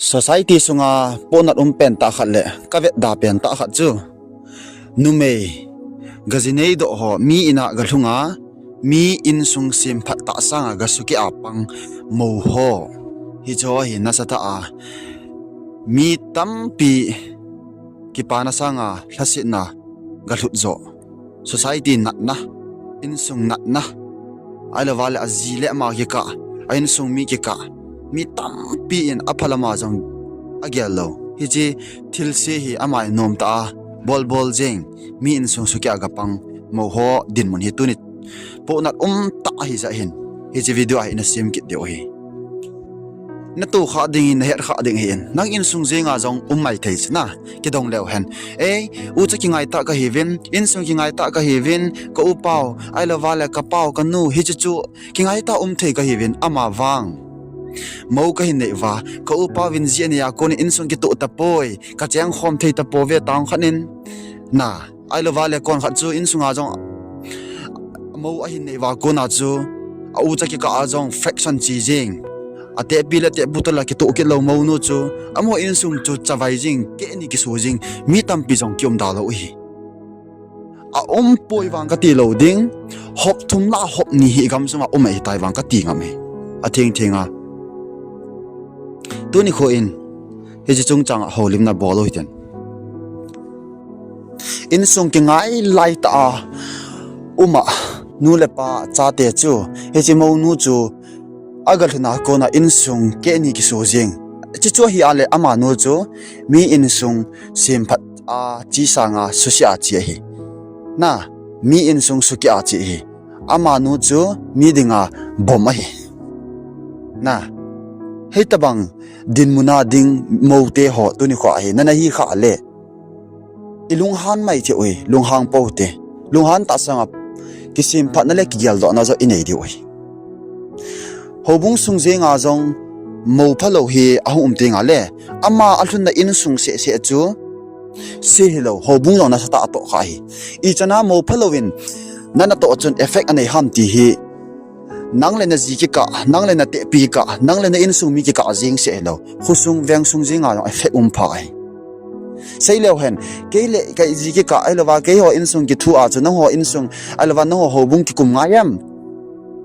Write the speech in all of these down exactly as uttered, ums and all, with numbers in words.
Society sunga pohnat um pentah khat le kavetda pentah khat chu, numei gajinei doh ho mi in'a galhunga, mi insung semphat tah sanga gasukeh a pang mou ho, hicheho hi nasatah a mi tampi kipana sanga lhasetna galhut joh. Society natna, insung natna, ahilouva le aji le ama kikah, a insung mi kikah, mi tampi in aphalama jong agel lou. Hiche thilse hi ama in nomtah a bolbol jeng, mi insung sukeh a gapang mou ho dinmun hi tuni pohnat umtah ahijeh hin hiche video a hi inasem kit diu ahi. Natoh khah ding in, nahet khah ding ahin, nang insung jenga jong um maithei chu na, kidong leu hen. Ei, ucha kingaitah kahiuvin, insung kingaitah kahiuvin, ka upau, ahilouva le kapau, kanu, hiche chu kingaitah um thei kahiuvin, amavang mou kahin nei uva, ka upauvin ji anei a konin insung kitoh tapoi, kachengkhom thei tapouve tang khat in, na, ahilouva le konkhat chu insunga jong mou ahin nei uva kona chu, a ucha kikah a jong fraction che jeng, atehpi le atehpu toh la kitoh kit lou mounu chu, amaho insung chu chavai jeng, kehni kiso jeng, mi tampi jong kium da lou ahi. Aumpoi vang kati lou ding, hop thum lah hop ni hi gamsunga um ahitai vang kati ngam e. Athengthenga tuni nikho in hiche chungchanga houlimna bol u hitin. Insung kingai laitah a uma nu le pa chate chu, hiche mounu chu agalhunna kona insung kehni kiso jeng. Hiche chu ahi a le amanu chu mi insung semphat a che sanga suse a che ahi. Na, mi insung sukeh a che ahi. Amanu chu mi dinga bomb ahi. Na, hitobang dinmuna ding moute ho tuni nikho hi nana hi khah le, ilunghan mai thei uve, lunghang pou hite. Lunghan tah sanga kisemphatna le kigeldohna joh inei diu ahi. Houbung sung jenga jong mou phalou hi ahung um tengle, ama alhunna insung sehseh chu se hilou, houbung jong nasatah a tohkhah ahi. Ichan a mou phalouvin nanatoh chun effect anei ham ti hi, nang le naji kikah, nang le natehpi kikah, nang le na insung mi kikah jeng se hilou, khosung vengsung jenga jong effect um pha ahi. Seileu hen, kei le kaji kikah ahilouva keiho insung kithu a chu nangho insung ahilouva nangho houbung kikum ngai em?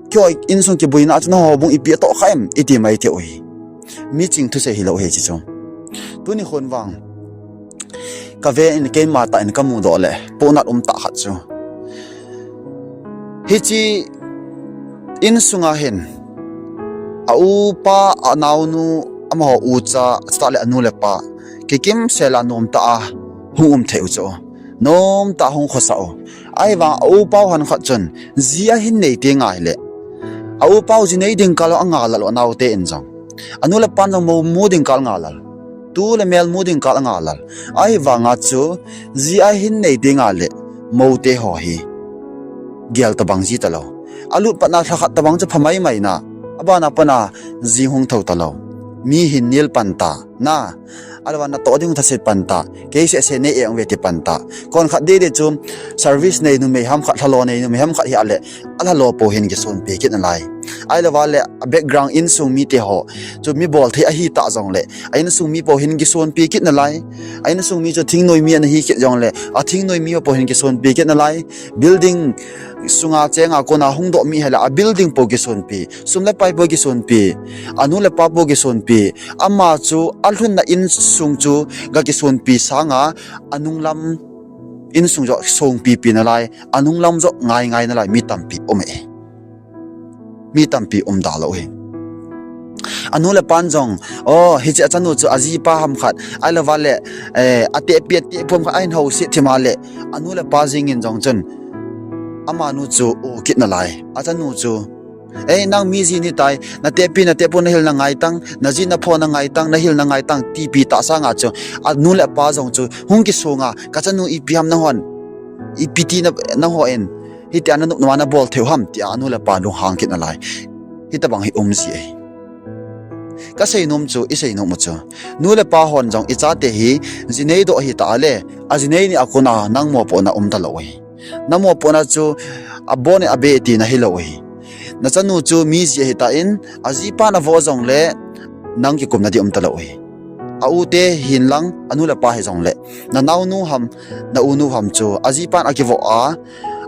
Keiho insung kibuina a chu nangho houbung ipi atohkhah em? Iti mai thei uve. Miching thusei hilou ahi hiche chu. Tuni khon vang kaven, keima tah in kamudoh le pohnat umtah khat chu, hiche insunga hin a upa, anaonu, amaho ucha, chutah le anu le pa kikimsel a nomtah a hung um thei u chu, nomtah a hung khosah u. Ahivang a upau khankhat chun ji ahin nei tengle, a upau ji nei ding kal angalal u, anaote in jong, anu le pan jong mou mu ding kal angalal, tu le mel mu ding kal angalal. Ahivanga chu ji ahin nei tengle moute ho hi gel tobang ji talou, alut patna lhakhat tobang chu pha maimai na, abana pana ji hung thou talou. Mi hin nel pan ta, na, ahilouva natoh ding hung thaset pan ta, kei sehseh nei e hung ve ti pan ta. Konkhat deidei chu service nei numei ham khat, lhalo nei numei ham khat hi a le, alhalo pou hin kisonpi kit nalai. Ahilouva le a background insung mite ho chu mi bolthei ahitah jongle, a insung mi pou hin kisonpi kit nalai. A insung mi chu thingnoi mi ana hi kit jongle, a thingnoi mi pou hin kisonpi kit nalai. Building sunga chenga kona hungdoh mi hile a building pou kisonpi, sum le pai pou kisonpi, anu le pa pou kisonpi. Ama chu alhunna insung chu gakisonpi sanga anunglam insung joh songpipi nalai, anunglam joh ngaingai nalai mi tampi um e. Mi tampi um da lou ahi. Anu le pan jong, o, hiche achanu chu ajipa ham khat ahilouva le, eh, atehpi atehpu ham khat ahin houset thima le, anu le pa jengin jong chun amanu chu u kit nalai. Achanu chu, ei, nang mi ji nahitai, natehpi natehpu nahil nangaitang, naji napho nangaitang, nahil nangaitang, tipi tah sanga chu anu le apa jong chu hung kisonga, kachanu ipi ham nanghon, ipi ti na, nangho in hitia nanop noma nabol thei u ham tia anu le apa lunghang kit nalai. Hitobang hi um ji ahi. Kaseinom chu, iseinom u chu, nu le pa hon jong ichate hi ji neidoh ahitah le, aji nei ni a kona nang mopohna um talou ahi. Namopohna chu abon in abeh tina hilou ahi. Nachanu chu mi ji ahitah in, ajipa navoh jongle nang kikumna ding um talou ahi. a u te hin lang, a nu le pa hi jong le, na naunu ham, na u nu ham chu, a jipan a kivoh a,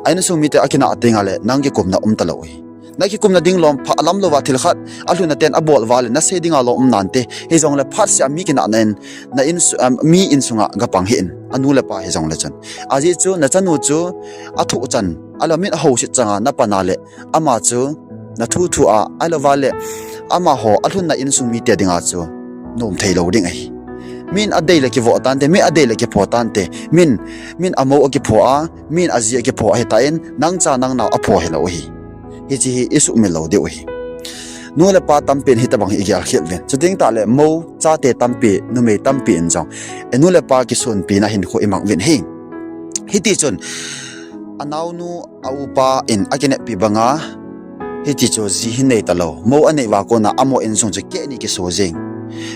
a insung mite a kinah teng a le, nang kikumna um ta lou hi. Na kikumna ding lom pha lam lou va thil khat, a lhunna ten a bol va le, na sei ding a lom um nante, hi jong le phat sia mi kinah na in, na insu-, um, mi insung a ga pang hi in, a nu le pa hi jong le chun. A ji chu, na chanu chu, a thu chan, a la min a ho sit chang a, na pan a le, ama chu, na thu thu a, a lou va le, ama ho, a lhunna insung mite ding a chu, nom thei lou ding ahi. Min a dei le kivoh tante, min a dei le kipho tante, min, min a mo a kipho a, min a ji a kipho ahi ta in, nang cha nang nao a pho hi lou hi. Hi chi hi i sumil lou diu hi. Nu le pa tampi in hi tabang hi i gel khel vin. Chuting ta le mo, chate tampi, numei tampi in jong. E nu le pa kisunpi na hin khu i mang vin hi. Hi ti chun, a naunu, a upa in a kineppi banga, hi ti chu ji hin nei ta lou. Mo a nei va kona a mo insung chu keh ni kisu jing.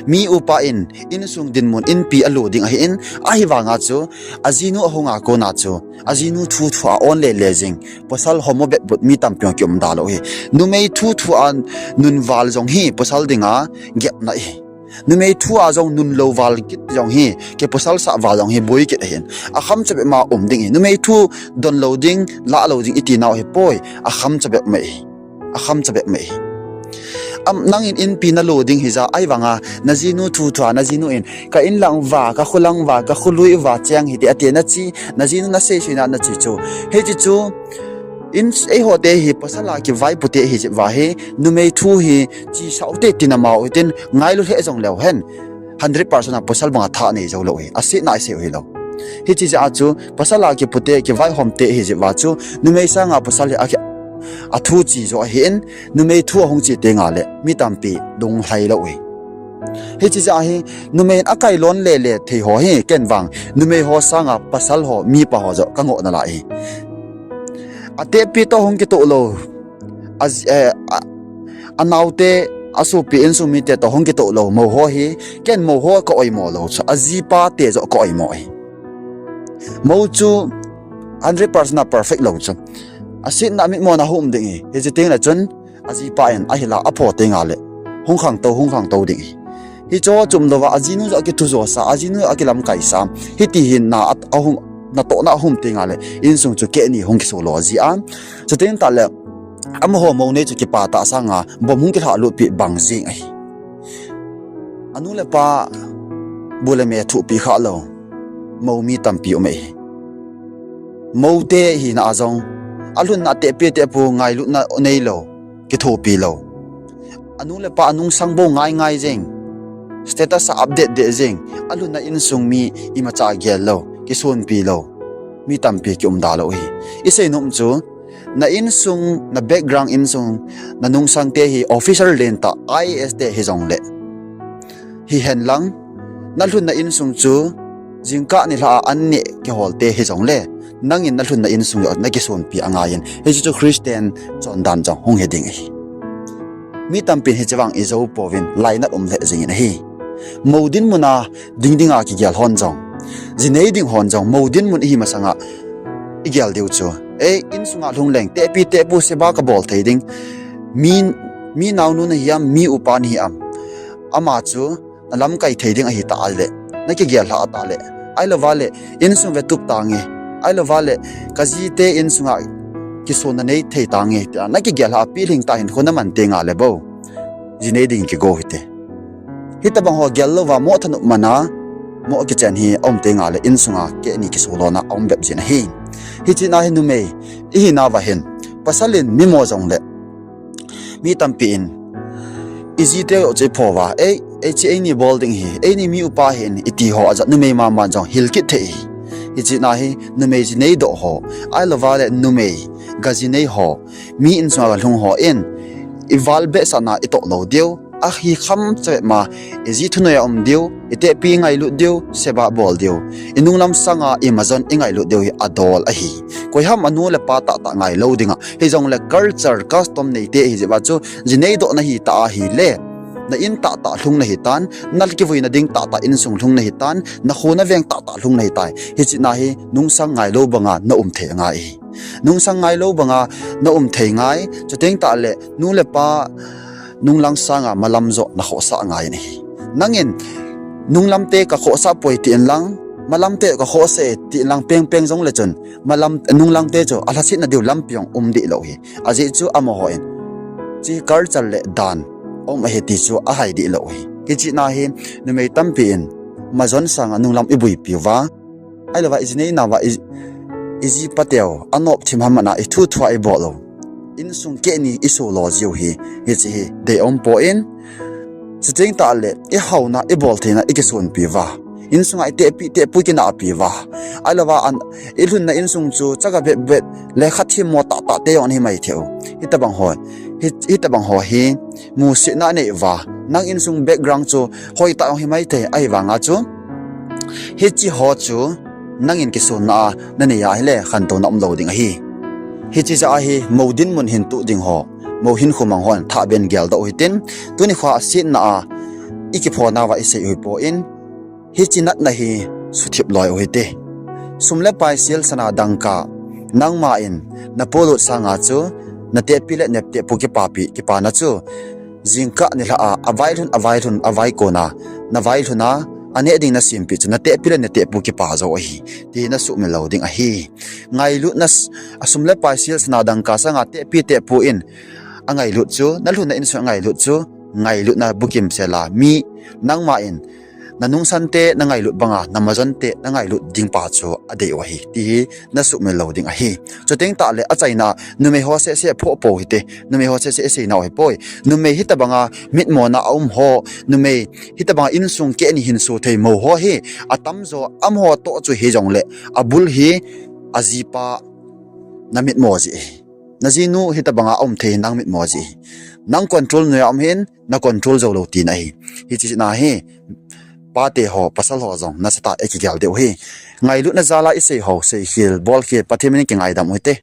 Mi upa in insung dinmun inpi a lo ding ahi in, ahi vanga chu, a jinu a hung a kona chu, a jinu thu thu a on le le jing. Pasal homo bet but mi tampi ong ki um da lou hi. Numei thu thu a nun val jong hi, pasal dinga, gep na hi. Numei thu a jong nun lou val kit jong hi, ke pasal sa val jong hi, boi kit ahin. A kham cha be ma um ding hi. Numei thu don lou ding, la lou ding i ti nau hi poi, a kham cha be mai hi. A kham cha be mai hi. Am nang in inpi na lo ding hi ja, ahi vanga, na jinu thu thu a, na jinu in, ka in lang va, ka khu lang va, ka khu lui va, cheng hi ti a ti na chi, na jinu na sei sei na na chi chu. Hi chi chu, in, ei ho te hi, pasal a kivai pu te hi chi va hi, numei thu hi, chi sau te ti na mau tin, ngai lu he jong leu hen. Hundred percent a pasal banga tha nei jo lo hi, a si na i sei hi lo. Hi chi ja chu, pasal a kipu te, kivai hom te hi chi va chu, numei sanga pasal hi a ki, a thu chi jo ahi in, numei thu a hung chi te nga le, mi tampi dung hlai lo hi. Hi chi ja hi, numei in a kai lon le le thei ho hi, ken vang, numei ho sanga pasal ho, mi pa ho jo, ka ngo na la hi. A te pi to hung ki to lo, a, eh, a, a nau te, a supi insung mi te to hung ki to lo, mo ho hi, ken mo ho ka oi mo lo, chu a ji pa te jo ka oi mo hi. Mo chu, hundred percent a perfect lo chu. A sit na mi mo na hum ding hi, hi chi ting na chun, a ji pa in a hi la a pho te nga le. Hung khang to, hung khang to ding hi. Hi cho chum lo va, a jinu jo a ki thu jo sa, a jinu a ki lam kai sa. Hi ti hin na a, a hung, na to na hum te nga le. Insung chu keh ni hung ki so lo a ji a. Chu ting ta le. A mo ho mo nei chu ki pa ta sanga. Bom hung ki hla lut pi bang jing ahi. A nu le pa bu le me thu pi kha lo. Mo mi tampi um e. Mo te hi na a jong. A lhun na te pi te pu ngai lut na nei lo. Ki thu pi lo. A nu le pa a nung sang bo ngai ngai jing. Status a update de jing. A lhun na insung mi i ma cha gel lo. Ki sun pi lo. Mi tampi ki um da lo hi. I sei nom chu. Na insung, na background insung, na nungsang te hi officer len ta, I A S te hi jong le. Hi hen lang, na lhun na insung chu, jingkah ni hla a an ne kihol te hi jong le, nangin na lhun na insung yo na kisunpi a ngai in, hi chu Christian chondan jong hung hi ding hi. Mi tampi hi chivang i jo povin, lainat um le jing in hi. Mo dinmun a, ding ding a kigel hon jong. Ji nei ding hon jong, mo dinmun i hi masanga i gel diu chu. Ei, insunga lhung leng, te pi te pu seba ka bol thei ding. Mi, mi naunu na hiam, mi upa na hiam. Ama chu, na lam kai thei ding ahi ta le. Na kigel hla ta le. Ai lo va le, insung ve tup ta nge. Ai lo va le, ka ji te insunga kisun na nei thei ta nge. Na kigel hla pi hling ta hin khu na man te nga le bo. Ji nei ding ki go hi te. Hi tabang ho gel lo va mo thanop mana, mo kichen hi a um te nga le insunga keh ni kisu lo na a um bep jin ahi. Hi chi na hi numei, i hi na va hin. Pasal in mi mo jong le. Mi tampi in. I ji te yo che pho va. Ei, ei chi ei ni bol ding hi. Ei ni mi upa hin i ti ho a ja numei ma ma jong hil kit thei hi. Hi chi na hi numei ji nei do ho. Ai lo va le numei. Ga ji nei ho. Mi insunga ga lhung ho in. I val be sa na i to lo diu. A hi kham cha ma, i ji thunoi a um diu, i te pi ngailut diu, seba bol diu. I nunglam sanga i majon i ngailut diu hi a dol ahi. Koi ham a nu le pa ta ta ngai lo dinga. Hi jong le culture, custom nei te hi ji va chu, ji nei do na hi ta ahi le. Na in ta ta lhung na hi tan, na kivui na ding ta ta insung lhung na hi tan, na khu na veng ta ta lhung na hi tai. Hi chi na hi, nungsang ngai lo banga na um thei ngai hi. Nungsang ngai lo banga na um thei ngai, chuteng ta le, nu le pa, nunglang sanga malam jo na khosa ngai ni. Nangin, nunglamte kakhohsah poi tin lang, malamte kakhohsah e tin lang pengpeng jongle chun, malam, nunglamte chu alhasetna diu lampi jong um deh lou hi. Ajeh chu amahon hiche culture le dan um ahi ti chu ahai deh lou hi. Hiche na hi numei tampi in majon sanga nunglam iboipi uva, ahilouva iji neinauva i, iji pateu anop thim ham ana ithuthua ibol u, insung kehni iso lo jiu hi, hiche hi deium poi. Chuteng tahle ihaona ibol theina ikisonpi uva, insunga itehpi tehpu ikinahpi uva, ahilouva an, ilhunna insung chu chaga vetvet, lekha themmo tahtah te jong ahi maithei u. Hitobang ho, hi, hitobang ho hi musetna anei uva, nang insung background chu hoitah jong hi maithei, ahivanga chu hiche ho chu nangin kisonna a nanei a ahile khantouna umlou ding ahi. Hiche jeh a hi mou dinmun hin tuh ding ho, mou hinkho mang hon thah ben geldoh u hitin, tuni khoa setna a ikiphonauva isei u hipoi, hiche natna hi suthip loi u hite. Sum le pai, sel sana dangka, nangma in napolut sanga chu natehpi le natehpu kipapi, kipana chu jingkah nilhah a availhun, availhun, avaikona navailhun a, aneh ding nasempeh chu natehpi le natehpu kipa jou ahi, ti nasuhmil lou ding ahi. Ngailutna, sum le pai, sel sana dangka sanga tehpi tehpu in angailut chu, nalhunna insung angailut chu, ngailutna bukim sela, mi, nangma in nanungsante nangailut banga namajonte nangailut dingpa chu adei u ahi, ti hi nasuhmil lou ding ahi. Chuteng tahle achaina, numei ho sehseh phoh pou hite, numei ho sehseh iseinau hipoi. Numei hitobanga mitmona aum ho, numei hitobanga insung kehni hin so thei mou ho hi atamjo, amaho toh chu hijongle abul hi ajipa namitmo jeh ahi. Najinu hitobanga aum thei hi nang mitmo jeh ahi. Nang control noiya um hin, nacontrol joulou tina ahi. Hiche jeh a hi pate ho, pasal ho jong nasatah a ikigel diu ahi. Ngailutna jala isei ho, seikhel, bolkhel, Pathen min in kingaidam u hite.